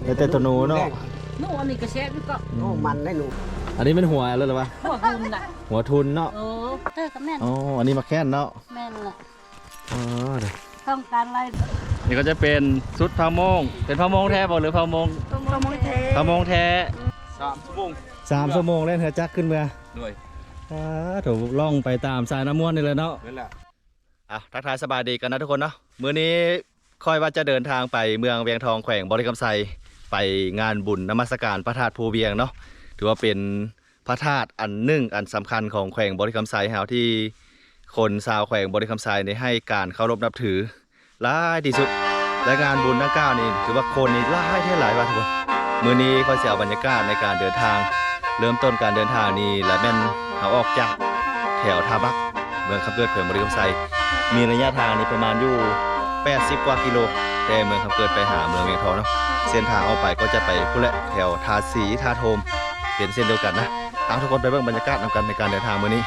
ແລ້ວແຕ່ໂຕໜູເນາະ. ໜູອັນນີ້ກໍແຊບຢູ່ກໍ. ໂອ້ ມັນໄດ້ໜູ. ອັນນີ້ແມ່ນຫົວແລ້ວລະວະ? ຫົວທຸນນະ. ຫົວທຸນເນາະ. ເອີ ເອີ ກໍແມ່ນ. ອໍ ອັນນີ້ໝາກແຂ້ນເນາະ. ແມ່ນລະ. ອໍ ເດີ ຕ້ອງການລາຍ. ນີ້ກໍຈະເປັນຊຸດພະມົງ. ເປັນພະມົງແທ້ບໍ່ ຫຼືພະມົງ? ພະມົງແທ້. ພະມົງແທ້. ສາມຊົ່ວໂມງ. ສາມຊົ່ວໂມງແລ່ນເຮືອຈັກຂຶ້ນເມືອ. ໂດຍ. ອ່າ ຖືວ່າລ່ອງໄປຕາມສາຍນ້ຳມ່ວນນີ້ແຫຼະເນາະ. ແມ່ນລະ. ອ່ະ ທັກທາຍສະບາຍດີກັນນະທຸກຄົນເນາະ. ມື້ນີ້ຂ້ອຍວ່າຈະເດີນທາງໄປເມືອງວຽງທອງ ແຂວງບໍລິຄຳໄຊ ໄປງານບຸນນະມັດສະການພະທາດພູວຽງເນາະ. ຖືວ່າເປັນພະທາດອັນໜຶ່ງອັນສຳຄັນຂອງແຂວງບໍລິຄຳໄຊເຮົາ ທີ່ຄົນຊາວແຂວງບໍລິຄຳໄຊນີ້ໃຫ້ການເຄົາລົບນັບຖື ຫຼາຍທີ່ສຸດ ແລະ ງານບຸນດັ່ງກ່າວນີ້ ຖືວ່າຄົນນີ້ຫຼາຍແທ້ຫຼາຍວ່າທຸກຄົນ. ມື້ນີ້ຂ້ອຍຊິເອົາບັນຍາກາດໃນການເດີນທາງ ເລີ່ມຕົ້ນການເດີນທາງນີ້ລະແມ່ນເຮົາອອກຈາກແຖວທ່າບັກ ເມືອງຄຳເກີດ ແຂວງບໍລິຄຳໄຊ. ມີໄລຍະທາງນີ້ປະມານຢູ່ແປດສິບກວ່າກິໂລ ແຕ່ເມືອງຄຳເກີດໄປຫາເມືອງວຽງທອງເນາະ. ເສັ້ນທາງອອກໄປກໍຈະໄປພຸ້ນແຫຼະ ແຖວທ່າສີ ທ່າໂທມ ເປັນເຊັ່ນດຽວກັນນະ. ເອົາ ທຸກຄົນໄປເບິ່ງບັນຍາກາດນຳກັນໃນການເດີນທາງມື້ນີ້.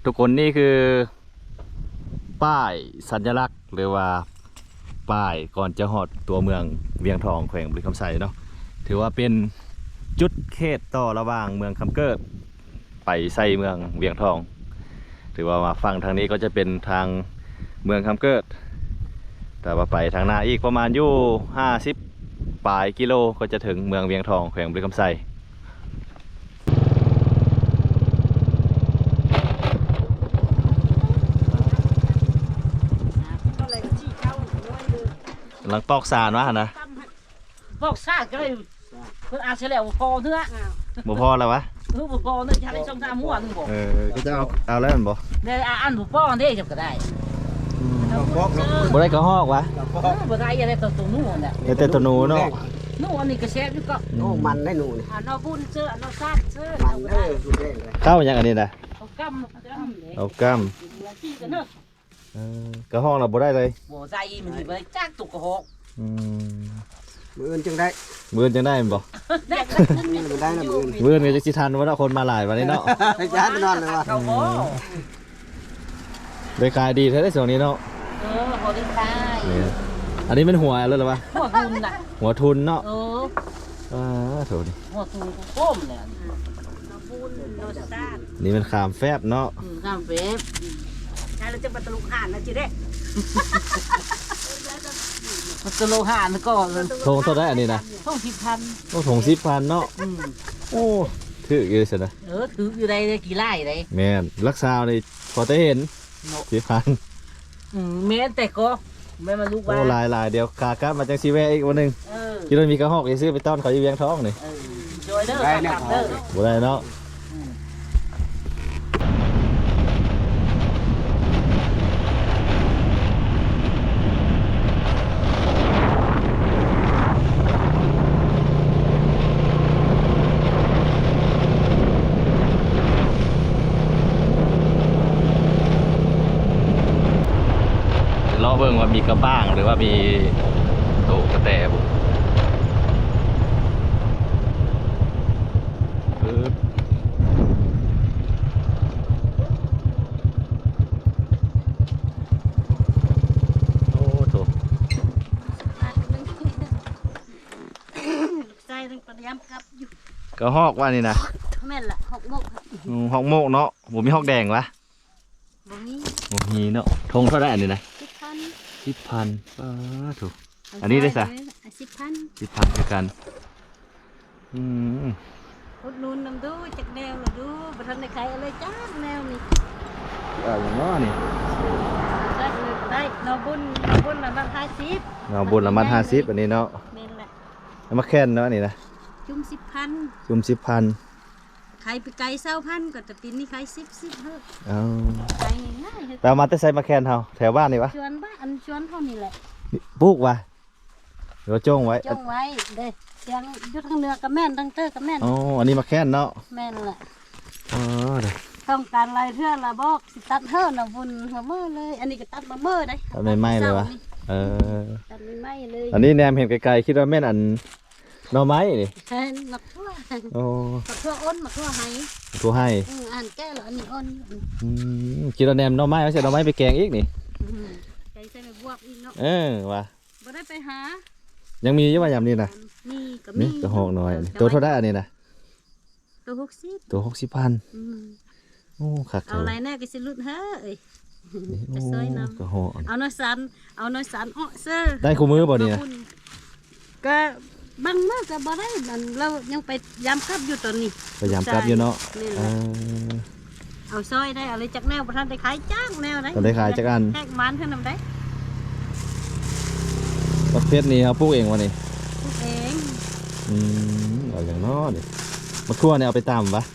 ທຸກຄົນ ນີ້ຄືປ້າຍສັນຍະລັກ ຫຼືວ່າປ້າຍກ່ອນຈະຮອດຕົວເມືອງວຽງທອງ ແຂວງບໍລິຄຳໄຊເນາະ. ຖືວ່າເປັນຈຸດເຂດຕໍ່ລະຫວ່າງເມືອງຄຳເກີດ ໄປໃສ່ເມືອງວຽງທອງ. ຖືວ່າມາຝັ່ງທາງນີ້ກໍຈະເປັນທາງເມືອງຄຳເກີດ ແຕ່ວ່າໄປທາງໜ້າອີກປະມານຢູ່ຫ້າສິບປາຍກິໂລ ກໍຈະເຖິງເມືອງວຽງທອງ ແຂວງບໍລິຄຳໄຊ. ກຳລັງປອກສານວະຫັ້ນນະ. ບອກຊາກກໍໄດ້ ເພິ່ນອາດຊິແລ້ວບໍ່ພໍເທື່ອ. ບໍ່ພໍແລ້ວວະ? ເອີ ບໍ່ພໍເນາະ ຈະໄດ້ສອງສາມຫົວໜຶ່ງບໍ່? ເອີ ກໍຈະເອົາ ເອົາແລ້ວແມ່ນບໍ່? ໄດ້ ອາ ອັນບໍ່ພໍເດ້ ຈະກໍໄດ້. ອືມ ບໍ່ໄດ້ກະຮອກວະ? ເອີ ບໍ່ໄດ້ ຢ່າໄດ້ໂຕ ໂຕໜູນແຫຼະ. ໄດ້ແຕ່ໂຕໜູເນາະ. ໜູອັນນີ້ກໍແຊບຢູ່ກໍ. ອືມ ໂອ້ ມັນໄດ້ໜູນີ້. ອັນເອົາບຸນເຊີ ອັນເອົາຊາດເຊີ ມັນເດີ. ເຂົ້າຫຍັງອັນນີ້ນະ? ເອົາກຳ ເອົາກຳ ເອົາກຳ. ເນາະ. ເອີ ກະຮອກລະບໍ່ໄດ້ເລີຍ. ບໍ່ໃສ່ ມື້ນີ້ບໍ່ໄດ້ຈັກຕຸກກະຮອກ. ອືມ ມື້ອື່ນຈຶ່ງໄດ້ ມື້ອື່ນຈຶ່ງໄດ້ແມ່ນບໍ່? ມື້ອື່ນໄດ້ລະ ມື້ອື່ນ ມື້ອື່ນກໍຈັກຊິທັນບໍ່ເນາະ ຄົນມາຫຼາຍປານນີ້ເນາະ. ຢ້ານນອນເລີຍວ່າ ອືມ ໄດ້ຂາຍດີແທ້ເດ້ຊ່ວງນີ້ເນາະ. ເອີ ພໍໄດ້ຂາຍ. ນີ້ ອັນນີ້ແມ່ນຫົວແລ້ວລະວະ? ຫົວທຸນນະ. ຫົວທຸນເນາະ. ເອີ ອ່າ ໂຖນີ້ ຫົວທຸນໂຄມແລ້ວ. ນີ້ແມ່ນຂາມແຟບເນາະ. ອືມ ຂາມແຟບ. ອືມ ໃຊ້ແລ້ວຈະມາຕະລຸກຫານນະຈິເດ້ ມາຕະລຸກຫານກ່ອນ. ຖົງເທົ່າໃດອັນນີ້ນະ? ຖົງສິບພັນ. ໂອ້ ຖົງສິບພັນເນາະ. ອືມ ໂອ້ ຖືກຢູ່ຊັ້ນນະ. ເອີ ຖືກຢູ່ໄດ໋ ໄດ້ກິນຫຼາຍໄດ໋. ແມ່ນ ຫຼັກຊາວນີ້ພໍແຕ່ເຫັນເນາະ ສິບພັນ. ອືມ ແມ່ນແຕ່ກໍ ແມ່ນວ່າລູກວ່າ ໂອ້ ຫຼາຍໆ ດຽວຂາກັບມາຈັ່ງຊິແວ່ອີກວັນໜຶ່ງ. ເອີ ຄິດວ່າມີກະຮອກຊິຊື້ໄປຕ້ອນເຂົາຢູ່ວຽງທອງນີ້. ເອີ ໂດຍເດີ ໄດ້ແນ່ ຂາກັບເດີ ບໍ່ໄດ້ເນາະ. ອືມ ລໍເບິ່ງວ່າມີກະບ້າງ ຫຼືວ່າມີໂຕກະແຕບໍ່. ໂອ້ໂຖ ລູກຊາຍຍັງກະຕຽມກັບຢູ່. ກະຮອກວ່ານີ້ນະ. ແມ່ນລະ ຮອກໂມກ. ອືມ ຮອກໂມກເນາະ. ບໍ່ມີຮອກແດງວະ? ບໍ່ມີ ບໍ່ມີເນາະ. ຖົງເທົ່າໃດອັນນີ້ນະ? ສິບພັນ. ສິບພັນ. ປາໂຖ ອັນນີ້ເດ້ຊະ? ສິບພັນ. ສິບພັນຄືກັນ. ອືມ ອຸດໜູນນຳດູ ຈັກແນວລະດູ ບໍ່ທັນໄດ້ຂາຍເອົາເລີຍຈັກແນວນີ້. ເອົາຫຍັງເນາະນີ້? ບຸນລະມັດຫ້າສິບ ເນາະ ບຸນລະມັດຫ້າສິບ ອັນນີ້ເນາະ. ແມ່ນແຫຼະ ມາແຄນເນາະ ອັນນີ້ນະ ຈຸ່ມສິບພັນ ຈຸ່ມສິບພັນ. ຂາຍປີກາຍຊາວພັນ ກໍແຕ່ປີນີ້ຂາຍສິບ ສິບເຮີ້. ເອົາ ຂາຍງ່າຍໆເຮີ້. ໄປເອົາມາແຕ່ໃສ ມາແຄນເຮົາ? ແຖວບ້ານນີ້ຫວາ? ສວນບ້ານ ອັນສວນເຮົານີ້ແຫຼະ. ປູກຫວາ? ຫຼືວ່າຈົ່ງໄວ້? ຈົ່ງໄວ້ເດ້ ທາງຢູ່ທາງເໜືອກໍແມ່ນ ທາງເທິງກໍແມ່ນ. ອໍ ອັນນີ້ມາແຄນເນາະ? ແມ່ນແຫຼະ. ອໍ ຕ້ອງການຫຼາຍເທື່ອລະບອກ ຊິຕັດເຮີ້ນະ ວຸ່ນເຮີ້ເມີເລີຍ. ອັນນີ້ກໍຕັດມາເມີໄດ໋ ຕັດໃໝ່ໆເລີຍຫວາ? ເອີ ຕັດໃໝ່ໆເລີຍ. ອັນນີ້ແນມເຫັນໄກໆ ຄິດວ່າແມ່ນອັນໜໍ່ໄມ້ນີ້. ແມ່ນ ໝາກຖົ່ວ. ໂອ້ ໝາກຖົ່ວອົນ ໝາກຖົ່ວໄຮ ຖົ່ວໄຮ. ອື ອັນແກ່ແລ້ວ ອັນນີ້ອ່ອນຢູ່. ອື ຄິດວ່າແນມໜໍ່ໄມ້ ວ່າຊິເອົາໜໍ່ໄມ້ໄປແກງອີກນີ້. ອື ແກງໃສ່ໃບບວບອີກເນາະ. ເອີ ວ່າ ບໍ່ໄດ້ໄປຫາ. ຍັງມີຢູ່ວ່າຍາມນີ້ນະ? ມີກໍມີ. ນີ້ກະຮອກນ້ອຍ ໂຕເທົ່າໃດອັນນີ້ນະ? ໂຕຫົກສິບ ໂຕຫົກສິບພັນ. ອື ໂອ້ ຄັກ ເອົາຫຼາຍແນ່ກໍຊິຫຼຸດເຮີ້ຍ. ນີ້ ກໍຊ່ອຍນຳ ໂອ້ ກະຮອກ ເອົາໜ້ອຍສານ ເອົາໜ້ອຍສານເອາະເຊີ. ໄດ້ຄູ່ມື້ບໍ່ນີ້ນະ? ກໍບາງມື້ກໍບໍ່ໄດ້ ອັນລາວຍັງໄປຍາມກັບຢູ່ຕອນນີ້ ໄປຍາມກັບຢູ່ເນາະ. ແມ່ນແຫຼະ. ເອີ ເອົາຊ່ອຍໄດ້ ເອົາເລີຍຈັກແນວ ບໍ່ທັນໄດ້ຂາຍຈັກແນວໃດ໋. ບໍ່ໄດ້ຂາຍຈັກອັນ ແຂກມານເທື່ອນຳໃດ໋. ບັກເຜັດນີ້ເຮົາປູກເອງບໍ່ນີ້? ປູກເອງ. ອືມ ເອົາຫຍັງເນາະນີ້? ບັກຖົ່ວນີ້ເອົາໄປຕຳຫວາ? ຕ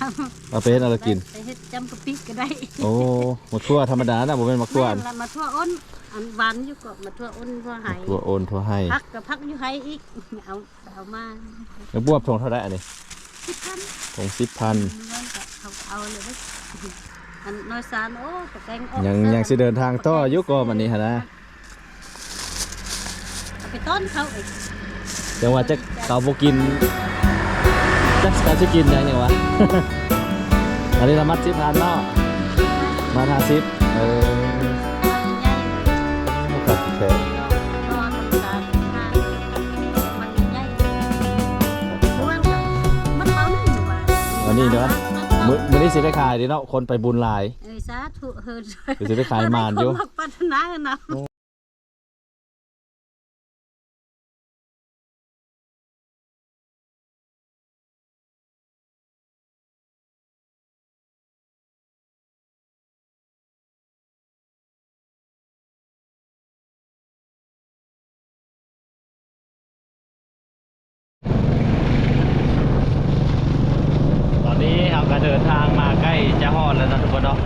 ຳ ເອົາໄປເຮັດ ເອົາໄປກິນ ໄປເຮັດຈຳກະປິກໍໄດ້. ໂອ້ ບັກຖົ່ວທຳມະດານະ ບໍ່ແມ່ນບັກຖົ່ວ ແມ່ນລະ ໝາກຖົ່ວອົນ ອັນຫວານຢູ່ກໍໝາກຖົ່ວອົນ ຖົ່ວໄຮ ຖົ່ວອົນ ຖົ່ວໄຮ. ຜັກກໍຜັກຢູ່ໄຮອີກ ເອົາ ເອົາມາ. ແລ້ວບວບຖົງເທົ່າໃດອັນນີ້? ສິບພັນ ຖົງສິບພັນ. ອືມ ມັນກໍເອົາ ເອົາເລີຍເດ້. ອັນນ້ອຍສານ ໂອ້ ຕະແກງອອກ ຍັງ ຍັງຊິເດີນທາງຕໍ່ຢູ່ກໍບັດນີ້ຫັ້ນນະ. ເອົາໄປຕ້ອນເຂົາອີກ ຈັ່ງວ່າຈັກເຂົາບໍ່ກິນ ຈັກເຂົາຊິກິນຫຍັງຫຍັງຫວາ. ອັນນີ້ລະມັດສິບພັນເນາະ ມັດຫ້າສິບ. ເອີ ຄັກແທ້. ອັນນີ້ເນາະ ມື້ ມື້ນີ້ຊິໄດ້ຂາຍເດ້ເນາະ ຄົນໄປບຸນຫຼາຍ. ເອີ ສາທຸ ເອີ ຄືຊິໄດ້ຂາຍໝານຢູ່ ໄດ້ຄົນມັກປາດຖະໜານຳ. ຕອນນີ້ເຮົາກໍເດີນທາງມາໃກ້ຈະຮອດແລ້ວເນາະທຸກຄົນເນາະ,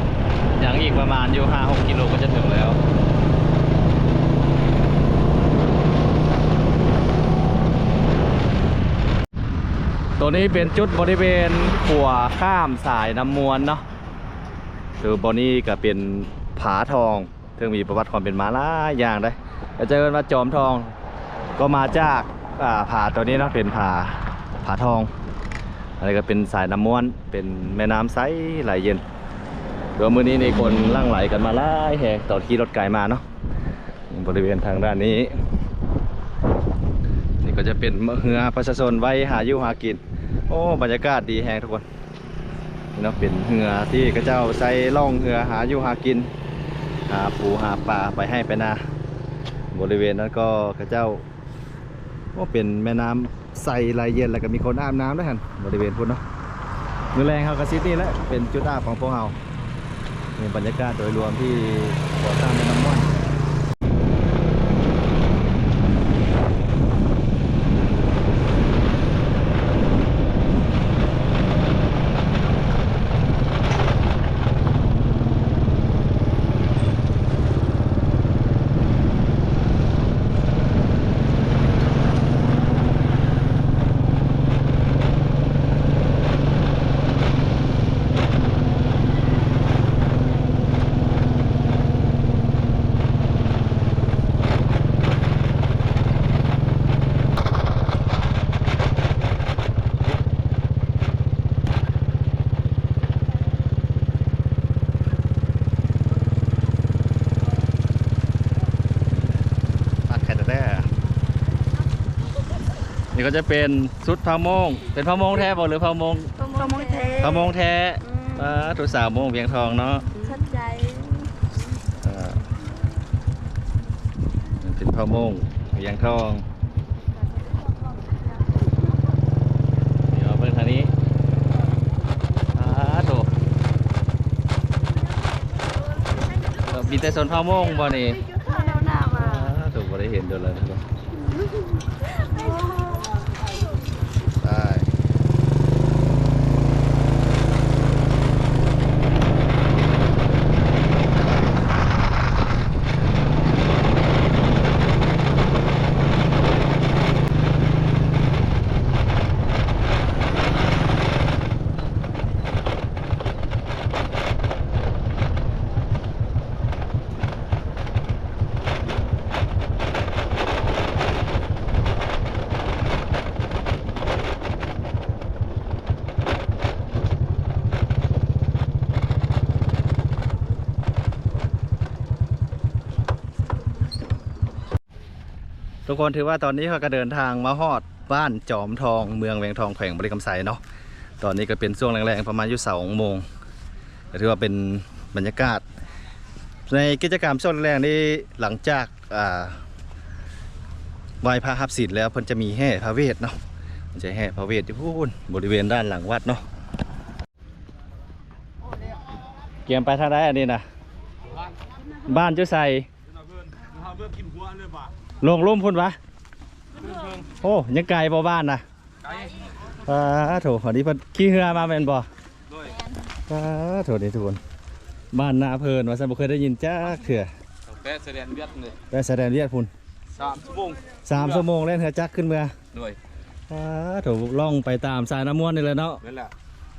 ຍັງອີກປະມານຢູ່ຫ້າຫົກກິໂລກໍຈະເຖິງແລ້ວ. ໂຕນີ້ເປັນຈຸດບໍລິເວນຂົວຂ້າມສາຍນ້ຳມ່ວນເນາະ. ຄືບ່ອນນີ້ກໍເປັນຜາທອງ ເຊິ່ງມີປະຫວັດຄວາມເປັນມາຫຼາຍຢ່າງເດ້. ເຂົາເຈົ້າເອີ້ນວ່າຈອມທອງ ກໍມາຈາກ ອ່າ ຜາໂຕນີ້ເນາະ ເປັນຜາ ຜາທອງ. ອັນນີ້ກໍເປັນສາຍນ້ຳມ່ວນ ເປັນແມ່ນ້ຳໃສໄຫຼເຢັນ. ແຕ່ວ່າມື້ນີ້ນີ້ຄົນຫຼັ່ງໄຫຼກັນມາຫຼາຍແຮງ ຕອນຂີ່ລົດໄກມາເນາະ. ບໍລິເວນທາງດ້ານນີ້ ນີ້ກໍຈະເປັນເຮືອປະຊາຊົນໄວ້ຫາຢູ່ຫາກິນ. ໂອ້ ບັນຍາກາດດີແຮງທຸກຄົນ. ນີ້ເນາະ ເປັນເຮືອທີ່ເຂົາເຈົ້າໃຊ້ລ່ອງເຮືອຫາຢູ່ຫາກິນ ຫາປູຫາປາ ໄປໄຮ່ໄປນາ. ບໍລິເວນນັ້ນກໍເຂົາເຈົ້າ ໂອ້ ເປັນແມ່ນ້ຳໃສໄຫຼເຢັນ ແລ້ວກໍມີຄົນອາບນ້ຳດ້ວຍຫັ້ນ ບໍລິເວນພຸ້ນເນາະ. ມື້ແລງເຮົາກໍຊິດນີ້ແຫຼະ ເປັນຈຸດອາບຂອງພວກເຮົາ. ນີ້ບັນຍາກາດໂດຍລວມທີ່ຂົວຂ້າມແມ່ນ້ຳມ່ວນ. ນີ້ກໍຈະເປັນຊຸດພະໂມງ. ເປັນພະໂມງແທ້ບໍ່ ຫຼືພະໂມງ? ພະໂມງແທ້. ພະໂມງແທ້. ອືມ ອ່າ ທຸກສາວໂມງວຽງທອງເນາະ. ຂອບໃຈ. ເອີ ເປັນພະໂມງວຽງທອງ. ດຽວເບິ່ງທາງນີ້. ອາໂທ້. ມີແຕ່ຊົນເຜົ່າມົ້ງບໍ່ນີ້? ເຂົາໜາວໆ ອ່າ ມາ ຖືວ່າບໍ່ໄດ້ເຫັນດົນແລ້ວເນາະ. ໄປ. ທຸກຄົນ ຖືວ່າຕອນນີ້ເຮົາກໍເດີນທາງມາຮອດບ້ານຈອມທອງ ເມືອງແວງທອງ ແຂວງບໍລິຄຳໄຊເນາະ. ຕອນນີ້ກໍເປັນຊ່ວງແລງໆ ປະມານຢູ່ສອງໂມງ ກໍຖືວ່າເປັນບັນຍາກາດໃນກິດຈະກຳຊ່ວງແລງໆນີ້. ຫຼັງຈາກ ອ່າ ໄຫວ້ພະຮັບສິນແລ້ວ ເພິ່ນຈະມີແຫ່ພະເວດເນາະ, ເພິ່ນຈະແຫ່ພະເວດຢູ່ພຸ້ນ ບໍລິເວນດ້ານຫຼັງວັດເນາະ. ກຽມໄປທາງໃດອັນນີ້ນະ? ບ້ານຢູ່ໃສ? ລົງລຸ່ມພຸ້ນຫວາ? ໂອ້ ຍັງໄກບໍ່ບ້ານນະ? ໄກ. ປາໂທ້ ອັນນີ້ເພິ່ນຂີ່ເຮືອມາແມ່ນບໍ່? ໂດຍ. ປາໂທ້ ນີ້ທຸກຄົນ ບ້ານນາເພີນວ່າຊັ້ນ ບໍ່ເຄີຍໄດ້ຍິນຈັກເທື່ອ. ແປະຊາຍແດນຫວຽດນີ້ ແປະຊາຍແດນຫວຽດພຸ້ນ ສາມຊົ່ວໂມງ ສາມຊົ່ວໂມງແລ່ນເຮືອຈັກຂຶ້ນເມືອ. ໂດຍ. ປາໂທ້ ລ່ອງໄປຕາມສາຍນ້ຳມ່ວນນີ້ແຫຼະເນາະ. ແມ່ນແຫຼະ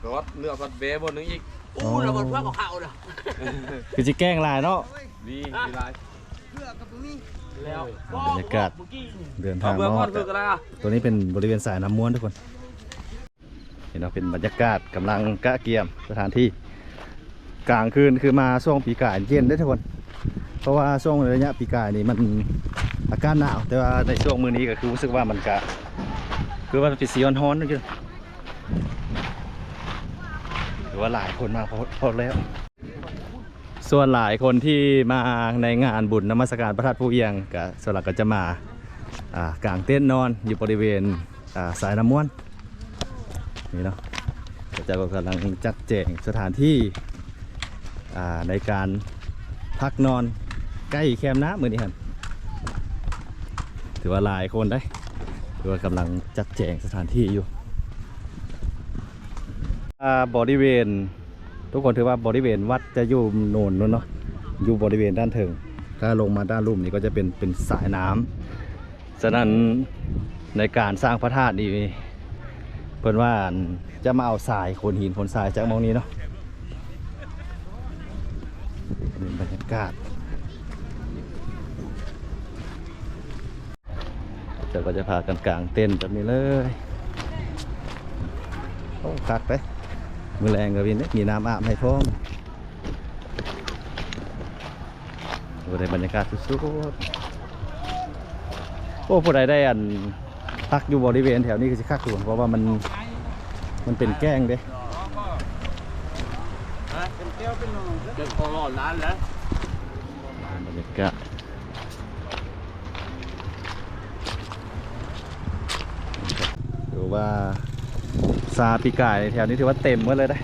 ກໍວັດເຫຼືອວັດແບບ່ອນໜຶ່ງອີກ. ໂອ້ ລະວັດພວກເຂົາເນາະ ຄືຊິແກ້ງຫຼາຍເນາະ. ມີ ມີຫຼາຍ. ແລ້ວບັນຍາກາດເດີນທາງມາຮອດ ຕົວນີ້ເປັນບໍລິເວນສາຍນ້ຳມ່ວນທຸກຄົນ. ເຫັນວ່າເປັນບັນຍາກາດກຳລັງກະກຽມສະຖານທີ່. ກາງຄືນຄືມາຊ່ວງປີກາຍເຢັນເດ້ທຸກຄົນ ເພາະວ່າຊ່ວງໄລຍະປີກາຍນີ້ມັນອາກາດໜາວ ແຕ່ວ່າໃນຊ່ວງມື້ນີ້ກໍຄືຮູ້ສຶກວ່າມັນກະ ຄືວ່າເປັນສີຮ້ອນໆ ຢູ່ ຖືວ່າຫຼາຍຄົນມາພໍ ພໍແລ້ວ. ສ່ວນຫຼາຍຄົນທີ່ມາໃນງານບຸນນະມັດສະການພະທາດພູວຽງ ກະສ່ວນຫຼາຍກໍຈະມາ ອ່າ ກາງເຕັນນອນຢູ່ບໍລິເວນ ອ່າ ສາຍນ້ຳມ່ວນນີ້ເນາະ. ເຂົາເຈົ້າກໍກຳລັງຈັດແຈງສະຖານທີ່ ອ່າ ໃນການພັກນອນໃກ້ແຄມນ້ຳມື້ນີ້ຫັ້ນ ຖືວ່າຫຼາຍຄົນເດ້ ຖືວ່າກຳລັງຈັດແຈງສະຖານທີ່ຢູ່. ອ່າ ບໍລິເວນ ທຸກຄົນ ຖືວ່າບໍລິເວນວັດຈະຢູ່ໂນນນັ້ນເນາະ ຢູ່ບໍລິເວນດ້ານເທິງ. ຖ້າລົງມາດ້ານລຸ່ມນີ້ກໍຈະເປັນ ເປັນສາຍນ້ຳ. ສະນັ້ນໃນການສ້າງພະທາດນີ້ ເພິ່ນວ່າ ອັນ ຈະມາເອົາຊາຍ ໂຂນຫີນໂຂນຊາຍຈາກໝ່ອງນີ້ເນາະ. ເປັນບັນຍາກາດ ເຂົາເຈົ້າກໍຈະພາກັນກາງເຕັນແບບນີ້ເລີຍ. ໂອ້ ຄັກເດ້ ມື້ແລງກໍມີ ມີນ້ຳອາບໃຫ້ພ້ອມ. ໂອ້ ໄດ້ບັນຍາກາດສຸດໆ. ໂອ້ ຜູ້ໃດໄດ້ ອັນ ພັກຢູ່ບໍລິເວນແຖວນີ້ຄືຊິຄັກຢູ່ ເພາະວ່າມັນ ມັນເປັນແກ້ງເດ້. ເປັນຂອງຫຼອນນານແລ້ວ ບັນຍາກາດ ຖືວ່າຊາປີກາຍແຖວນີ້ຖືວ່າເຕັມໝົດເລີຍເດ້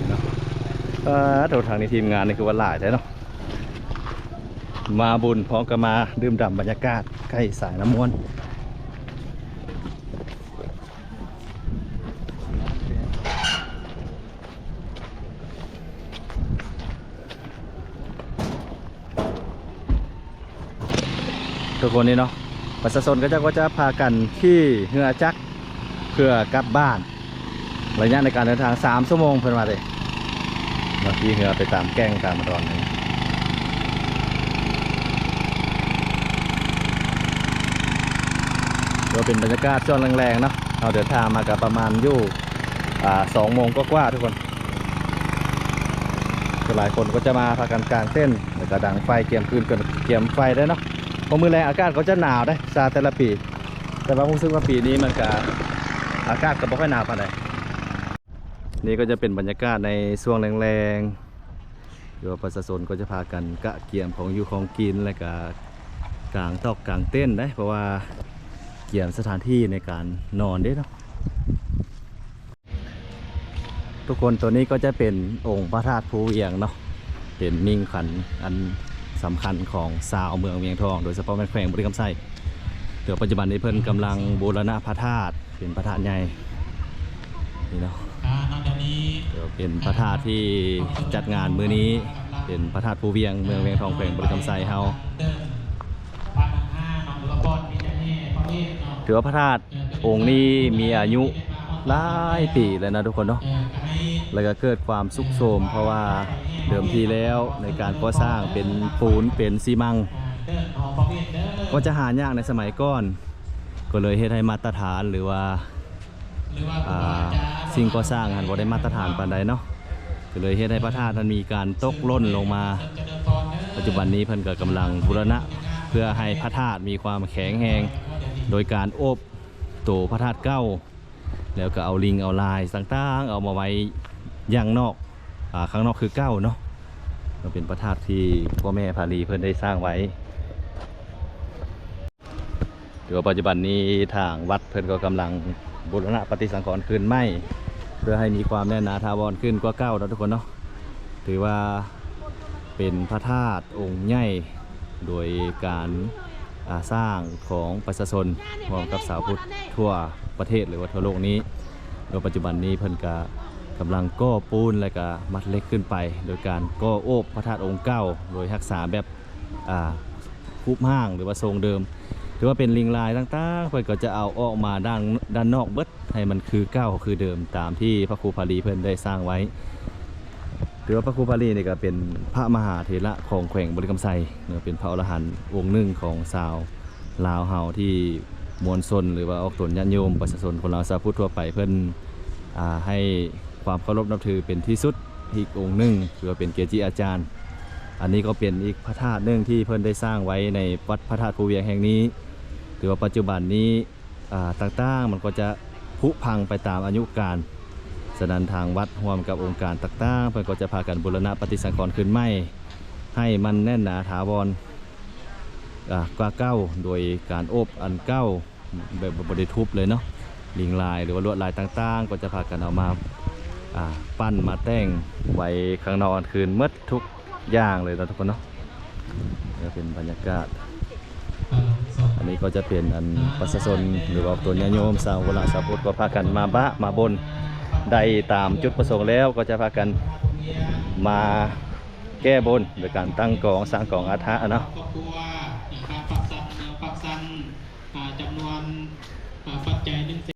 ເນາະ. ປາໂທ້ ທາງນີ້ທີມງານນີ້ຄືວ່າຫຼາຍແທ້ເນາະ ມາບຸນພ້ອມກັບມາດື່ມດ່ຳບັນຍາກາດໃກ້ສາຍນ້ຳມ່ວນ. ທຸກຄົນນີ້ເນາະ ປະຊາຊົນເຂົາເຈົ້າກໍຈະພາກັນຂີ່ເຮືອຈັກເພື່ອກັບບ້ານ ໄລຍະໃນການເດີນທາງສາມຊົ່ວໂມງເພິ່ນວ່າເດ້ເນາະ ຂີ່ເຮືອໄປຕາມແກ້ງຕາມດອນນີ້. ກໍເປັນບັນຍາກາດຊ່ວງແລງໆເນາະ ເຮົາເດີນທາງມາກໍປະມານຢູ່ ອ່າ ສອງໂມງກວ່າໆ ທຸກຄົນ. ຫຼາຍຄົນກໍຈະມາພາກັນກາງເຕັນ ແລ້ວກໍດັງໄຟ ກຽມຟືນ ກຽມໄຟໄດ້ເນາະ ເພາະມື້ແລງອາກາດກໍຈະໜາວເດ້ ຊາແຕ່ລະປີ ແຕ່ວ່າຮູ້ສຶກວ່າປີນີ້ມັນກະ ອາກາດກໍບໍ່ຄ່ອຍໜາວປານໃດ. ນີ້ກໍຈະເປັນບັນຍາກາດໃນຊ່ວງແລງໆ ຫຼືວ່າປະຊາຊົນກໍຈະພາກັນກະກຽມຂອງຢູ່ຂອງກິນ ແລ້ວກະກາງຕອກກາງເຕັນເດ້ ເພາະວ່າກຽມສະຖານທີ່ໃນການນອນເດ້ເນາະ. ທຸກຄົນ ຕົວນີ້ກໍຈະເປັນອົງພະທາດພູວຽງເນາະ ເປັນມິ່ງຂວັນອັນສຳຄັນຂອງຊາວເມືອງວຽງທອງ ໂດຍສະເພາະແມ່ນແຂວງບໍລິຄຳໄຊ. ແຕ່ວ່າປັດຈຸບັນນີ້ເພິ່ນກຳລັງບູລະນະພະທາດ ເປັນພະທາດໃຫຍ່ນີ້ເນາະ. ຖືວ່າເປັນພະທາດທີ່ຈັດງານມື້ນີ້ ເປັນພະທາດພູວຽງ ເມືອງວຽງທອງ ແຂວງບໍລິຄຳໄຊເຮົາ. ຖືວ່າພະທາດອົງນີ້ມີອາຍຸຫຼາຍປີແລ້ວນະທຸກຄົນເນາະ ແລ້ວກໍເກີດຄວາມຊຸດໂຊມ ເພາະວ່າເດີມທີແລ້ວໃນການກໍ່ສ້າງເປັນປູນເປັນຊີມັງ ກໍຈະຫາຍາກໃນສະໄໝກ່ອນ ກໍເລີຍເຮັດໃຫ້ມາດຕະຖານ ຫຼືວ່າ ອ່າ ສິ່ງກໍ່ສ້າງຫັ້ນບໍ່ໄດ້ມາດຕະຖານປານໃດເນາະ ກໍເລີຍເຮັດໃຫ້ພະທາດນັ້ນມີການຕົກຫຼົ່ນລົງມາ. ປັດຈຸບັນນີ້ເພິ່ນກໍກຳລັງບູລະນະ ເພື່ອໃຫ້ພະທາດມີຄວາມແຂງແຮງ ໂດຍການໂອບໂຕພະທາດເກົ່າ ແລ້ວກໍເອົາລິງເອົາລາຍຕ່າງໆ ເອົາມາໄວ້ຢ່າງນອກ ອາ ຂ້າງນອກຄືເກົ່າເນາະ. ກໍເປັນພະທາດທີ່ພໍ່ແມ່ພາລີເພິ່ນໄດ້ສ້າງໄວ້. ຖືວ່າປັດຈຸບັນນີ້ທາງວັດເພິ່ນກໍກຳລັງບູລະນະປະຕິສັງຂອນຄືນໃໝ່ ເພື່ອໃຫ້ມີຄວາມແໜ້ນໜາຖາວອນຂຶ້ນກວ່າເກົ່າເນາະທຸກຄົນເນາະ. ຖືວ່າເປັນພະທາດອົງໃຫຍ່ ໂດຍການ ອາ ສ້າງຂອງປະຊາຊົນ ຮ່ວມກັບຊາວພຸດທົ່ວປະເທດ ຫຼືວ່າທົ່ວໂລກນີ້. ໂດຍປັດຈຸບັນນີ້ເພິ່ນກະກຳລັງກໍ່ປູນ ແລະກະມັດເຫຼັກຂຶ້ນໄປ ໂດຍການກໍ່ໂອບພະທາດອົງເກົ່າ ໂດຍຮັກສາແບບ ອ່າ ຮູບຮ່າງ ຫຼືວ່າຊົງເດີມ. ຖືວ່າເປັນລິງລາຍຕ່າງໆ ເພິ່ນກໍຈະເອົາອອກມາດ້ານ ດ້ານນອກເບິດ ໃຫ້ມັນຄືເກົ່າຄືເດີມ ຕາມທີ່ພະຄູພາລີເພິ່ນໄດ້ສ້າງໄວ້. ຖືວ່າພະຄູພາລີນີ້ກໍເປັນພະມະຫາເຖລະຂອງແຂວງບໍລິຄຳໄຊເນາະ ເປັນພະອໍລະຫັນອົງໜຶ່ງຂອງຊາວລາວເຮົາ ທີ່ມວນຊົນ ຫຼືວ່າອອກຕົນຍາດໂຍມ ປະຊາຊົນຄົນລາວຊາວພຸດທົ່ວໄປ ເພິ່ນ ອ່າ ໃຫ້ຄວາມເຄົາລົບນັບຖືເປັນທີ່ສຸດ ອີກອົງໜຶ່ງ ຖືວ່າເປັນເກຈິອາຈານ. ອັນນີ້ກໍເປັນອີກພະທາດໜຶ່ງທີ່ເພິ່ນໄດ້ສ້າງໄວ້ໃນວັດພະທາດພູວຽງແຫ່ງນີ້. ຖືວ່າປັດຈຸບັນນີ້ ອ່າ ຕ່າງໆ ມັນກໍຈະຜຸພັງໄປຕາມອາຍຸການ. ສະນັ້ນທາງວັດຮ່ວມກັບອົງການຕ່າງໆ ເພິ່ນກໍຈະພາກັນບູລະນະປະຕິສັງຂອນຄືນໃໝ່ ໃຫ້ມັນແໜ້ນໜາຖາວອນ ອ່າ ກວ່າເກົ່າ ໂດຍການໂອບອັນເກົ່າ ແບບບໍ່ໄດ້ທຸບເລີຍເນາະ. ລິງລາຍ ຫຼືວ່າລວດລາຍຕ່າງໆ ກໍຈະພາກັນເອົາມາ ອ່າ ປັ້ນມາແຕ່ງໄວ້ຂ້າງນອກຄືນໝົດທຸກ ຢ່າງເລີຍເນາະທຸກຄົນເນາະ. ນີ້ເປັນບັນຍາກາດ ອັນນີ້ກໍຈະເປັນອັນປະຊາຊົນ ຫຼືວ່າຕົນຍາດໂຍມຊາວໂບລານຊາວພຸດ ກໍພາກັນມາບະມາບົນ ໄດ້ຕາມຈຸດປະສົງແລ້ວ ກໍຈະພາກັນມາແກ້ບົນ ໂດຍການຕັ້ງກອງ ສ້າງກອງອັດຖະເນາະ.